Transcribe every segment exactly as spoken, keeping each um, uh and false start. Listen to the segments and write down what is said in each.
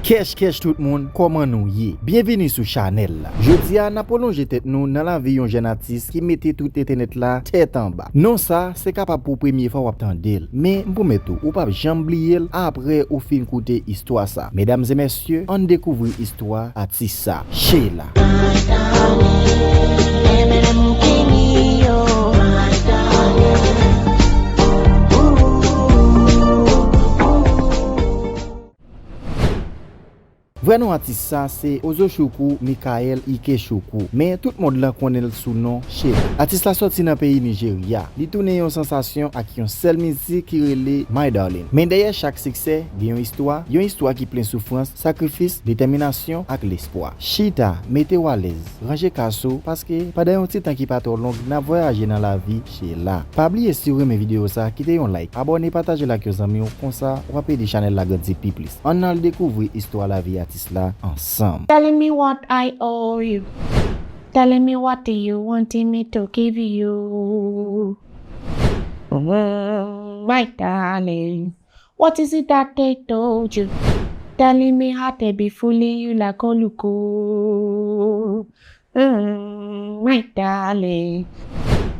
Kèch kèch tout moun, kòman nou ye? Byenvini sou chanèl la. Jodi a, n ap pwolonje tèt nou nan lavi yon jèn atis ki mete tout entènèt la tèt anba. Non sa, se kapab pou premye fwa w ap tande l, men m pwomèt ou, ou p ap janm bliye l apre ou fin koute istwa sa. Medam e mesye, ann dekouvri istwa atis sa, Sheila. Vrè non atis sa se Ozochukwu Michael Ikechukwu, men tout mond lan konnen l sou non Sheila. Atis la sòti nan peyi Nijerya. Li tounen yon sansasyon ak yon sèl mizik ki rele My Darling. Men dèyè chak siksè, gen yon istwa, yon istwa ki plen soufrans, sakrifis, detèminasyon ak lespwa. Chita, mete w alèz, ranje kas ou, paske pandan yon ti tan ki pa twò long, n ap vwayaje nan lavi Sheila. Pa bliye, si w renmen videyo sa, kite yon like, abòne, pataje l ak yon zanmi w, konsa w ap ede chanèl la grandi pi plis. Ann al dekouvri istwa lavi atis la ansanm. Telling me what I owe you. Telling me what you wanted me to give you. Mm, my darling, what is it that they told you? Telling me how they be fooling you like Oluku. Mm, my darling.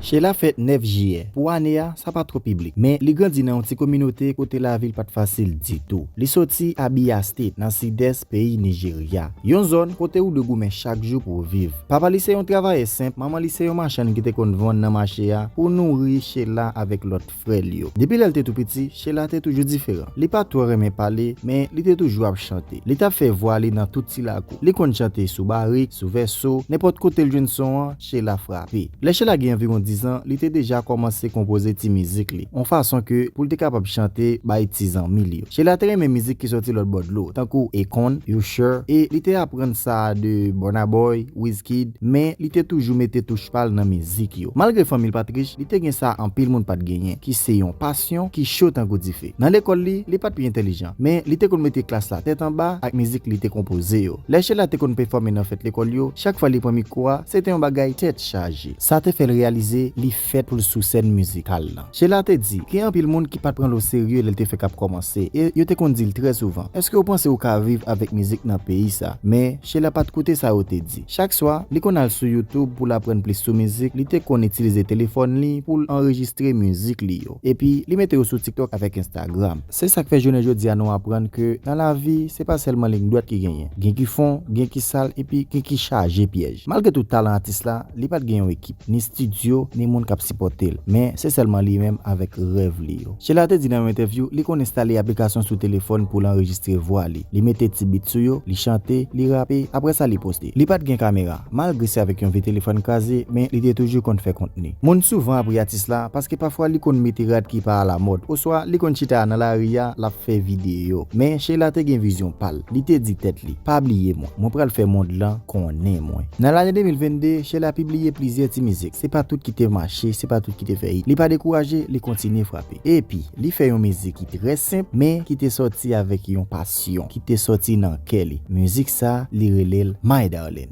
Sheila fèt nèf jiyè. Pou ane a, sa pa twò piblik, men li grandi nan yon ti kominote kote lavi l pa t fasil ditou. Li soti Abia State, nan sidès peyi Nijerya, yon zòn kote ou dwe goumen chak jou pou w viv. Papa li se yon travayè senp, manman li se yon machann ki te konn vann nan mache a pou nouri Sheila avèk lòt frè l yo. Depi lè l te tou piti, Sheila te toujou diferan. Li pa twò renmen pale, men li te toujou ap chante. Li t ap fè vwa li nan tout ti lakou. Li konn chante sou barik, sou vèso, nenpòt kote l jwenn son an, Sheila frape. Lè Sheila gen anviwon diz an, li te deja kòmanse konpoze ti mizik li, yon fason ke pou l te kapab chante bay ti zanmi l yo. Sheila te renmen mizik ki sòti lòt bò dlo, tankou Akon, Usher, e li te aprann sa de Burna Boy, Wizkid, men li te toujou mete touch pa l nan mizik yo. Malgre fanmi l pa t rich, li te gen sa anpil moun pa t genyen, ki se yon pasyon ki cho tankou dife. Nan lekòl li, li pa t pi entèlijan, men li te konn mete klas la tèt anba ak mizik li te konpoze yo. Lè Sheila te konn pèfòme nan fèt lekòl yo, chak fwa li pran mikwo a, se te yon bagay tèt chaje. Sa te fè l reyalize li fèt pou l sou sèn mizikal lan. Sheila te di, gen anpil moun ki pa t pran l oserye lè l te fenk ap kòmanse, e yo te konn di l trè souvan, "Èske w panse w ka viv avèk mizik nan peyi sa?" Men, Sheila pa t koute sa yo te di. Chak swa, li konn al sou YouTube pou l aprann plis sou mizik, li te konn itilize telefòn li pou l anrejistre mizik li yo. Epi, li mete yo sou TikTok avèk Instagram. Se sa k fè jounen jodi a nou aprann ke nan lavi, se pa sèlman liy dwat ki genyen. Gen ki fon, gen ki sal, epi gen ki chaje pyèj. Malgre tout talan atis la, li pa t gen yon ekip, ni estidyo, ni moun k ap sipòte l. Men, se sèlman li menm avèk rèv li yo. Sheila te di nan yon entèvyou, li konn enstale aplikasyon sou telefòn pou l anrejistre vwa li. Li mete ti bit sou yo, li chante, li rape, apre sa li poste. Li pa t gen kamera. Malgre se avèk yon vye telefòn kraze, men li te toujou konn fè kontni. Moun souvan ap ri atis la, paske pafwa li konn mete rad ki pa alamòd, oswa li konn chita nan lari a, l ap fè videyo. Men Sheila te gen vizyon pa l. Li te di tèt li, "Pa bliye mwen. Mwen pral fè mond lan konnen mwen." Nan lane de mil vennde, Sheila pibliye plizyè ti mizik. Se pa tout ki te mache, se pa tout ki te fè hit. Li pa dekouraje, li kontinye frape. Epi, li fè yon mizik ki trè senp, men ki te sòti avèk yon pasyon, ki te sòti nan kè li. Mizik sa, li rele l My Darling.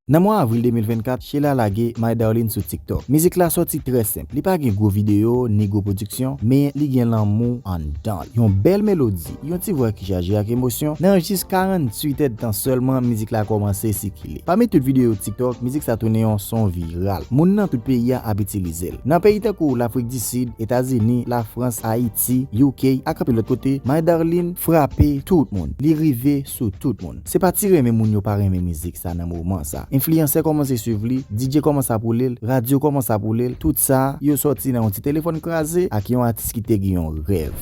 Nan mwa avril de mil vennkat, Sheila lage My Darling sou TikTok. Mizik la sòti trè senp. Li pa gen gwo videyo, ni gwo pwodiksyon, men li gen lanmou anndan l. Yon bèl melodi, yon ti vwa ki chaje ak emosyon. Nan jis karanntuit èdtan sèlman, mizik la kòmanse sikile. Pami tout videyo TikTok, mizik sa tounen yon son viral. Moun nan tout peyi a ap itilize l. Nan peyi tankou Lafrik di Sid, Etazini, Lafrans, Ayiti, U K, ak anpil lòt kote, My Darling frape tout moun. Li rive sou tout moun. Se pa ti renmen moun yo pa renmen mizik sa nan moman sa. Enfliyansè kòmanse swiv li, D J kòmanse ap woule l, radyo kòmanse ap woule l, tout sa, yo sòti nan yon ti telefòn kraze ak yon atis ki te gen yon rèv.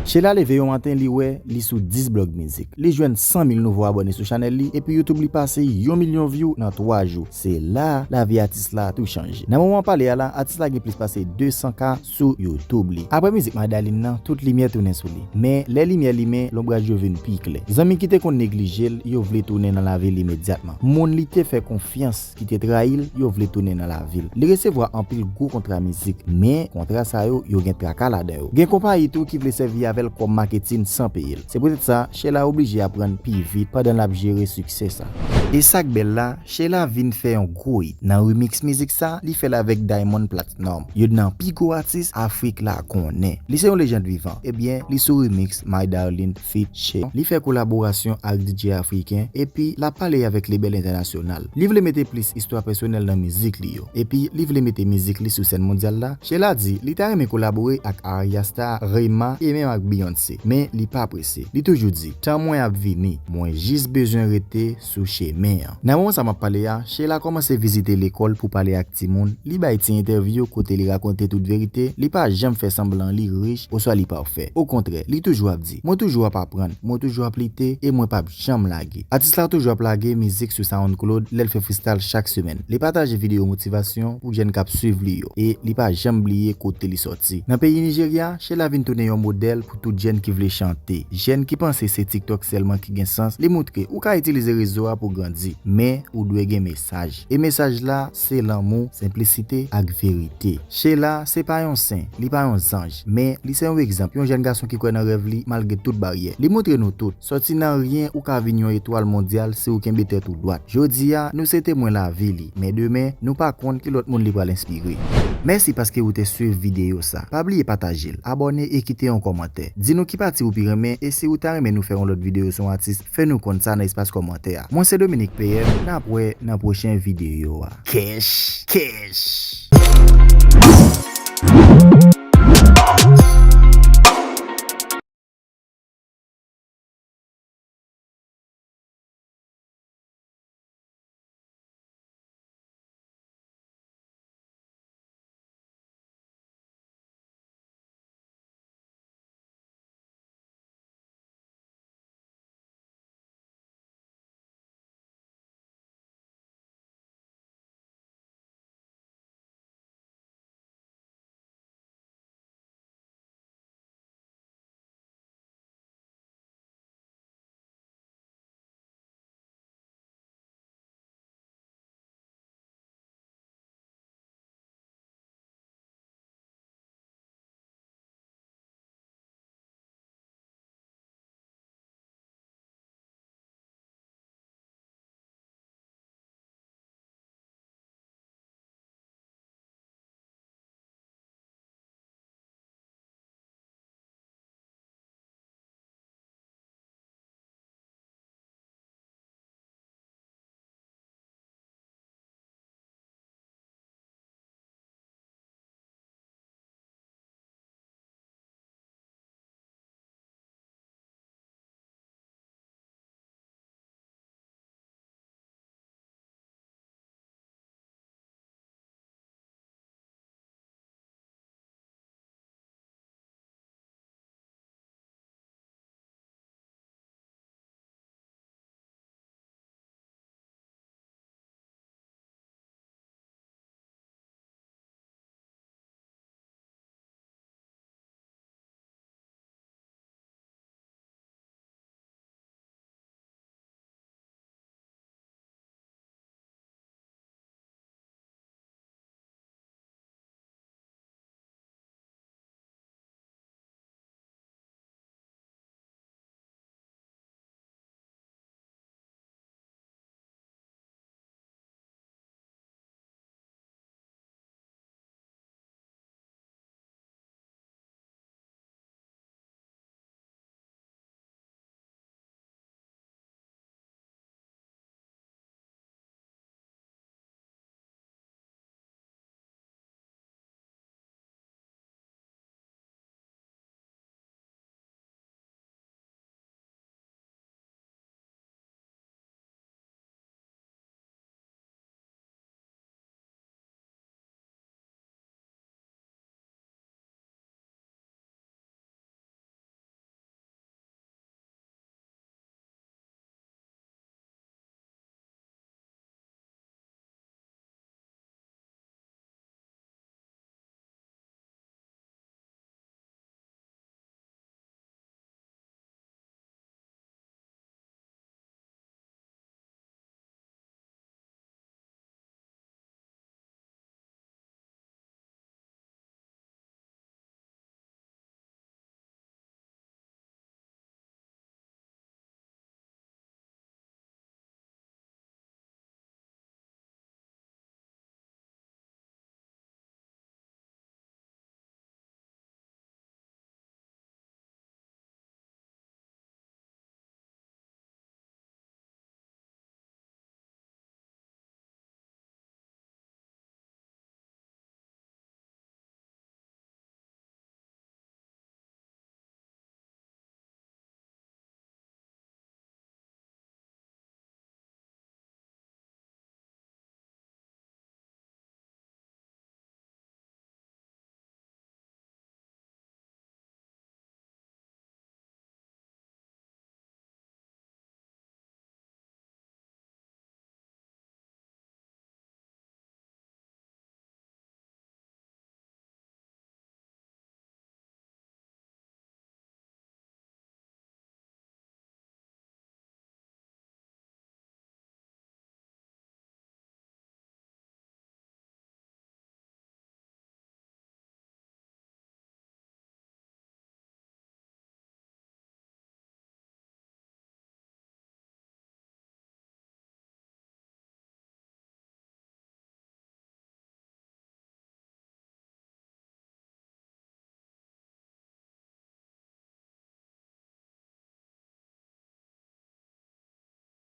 Sheila leve yon maten, li wè li sou dis blòg mizik. Li jwenn san mil nouvo abòne sou chanèl li, epi YouTube li pase yon milyon vyou nan twa jou. Se la, lavi atis la tou chanje. Nan moman pale a la, atis la gen plis pase de san K sou YouTube li. Apre mizik My Darling nan, tout limyè tounen sou li. Men, lè limyè limen, lonbraj yo vin pi klè. Zanmi ki te konn neglije l, yo vle tounen nan lavi l imedyatman. Moun li te fè konfyans, ki te trayi l, yo vle tounen nan lavi l. Li resevwa anpil gwo kontra mizik, men kontra sa yo, yo gen traka ladan yo. Gen konpayi tou ki vle sèvi avè l kòm maketin san peye l. Se poutèt sa, Sheila oblije aprann pi vit pandan l ap jere siksè sa. E sa k bèl la, Sheila vin fè yon gwo hit. Nan remix mizik sa, li fè l avèk Diamond Platnumz, youn nan pi gwo atis Afrik la konnen. Li se yon lejand vivan. Ebyen, li sou remix My Darling feat. Che. Li fè kolaborasyon ak D J afriken, epi l ap pale avèk lebèl entènasyonal. Li vle mete plis istwa pèsonèl nan mizik li yo, epi li vle mete mizik li sou sèn mondyal la. Sheila di li ta renmen kolabore ak Arya Starr, Rema, e menm ak Beyoncé, men li pa prese. Li toujou di, "Tan mwen ap vini, mwen jis bezwen rete sou chemen an." Nan moman sa m ap pale a, Sheila kòmanse vizite lekòl pou pale ak timoun. Li bay ti entèvyou kote li rakonte tout verite. Li pa janm fè sanblan li rich oswa li pafè. Okontrè, li toujou ap di, "Mwen toujou ap aprann, mwen toujou ap lite, e mwen p ap janm lage." Atis la toujou ap lage mizik sou SoundCloud lè l fè freestyle chak semèn. Li pataje videyo motivasyon pou jèn k ap swiv li yo, e li pa janm bliye kote li sòti. Nan peyi Nijerya, Sheila vin tounen yon modèl pou tout jèn ki vle chante. Jèn ki panse se TikTok sèlman ki gen sans, li moutre ou ka itilize rezo a pou grandi, men ou dwe gen mesaj. E mesaj la, se lanmou, senplisite ak verite. Sheila, se pa yon sen, li pa yon zanj, men li se yon egzanp, yon jèn gason ki kwè nan rèv li malgre tout baryè. Li moutre nou tout, sòti nan ryen ou ka vin yon etwal mondyal si ou kenbe tèt ou dwat. Jodi a, nou se temwen lavi li, men demen, nou pa konn ki lòt moun li pral enspire. Mèsi paske ou te swiv videyo sa. Pa bliye pataje l, abòne e kite yon kòmantè. Di nou ki pati ou pi renmen e si ou ta renmen nou fè yon lòt videyo sou yon atis, fè nou konn sa nan espas kòmantè a. Mwen se Dominique P M, n ap wè nan pwochen videyo a. Kèch, kèch!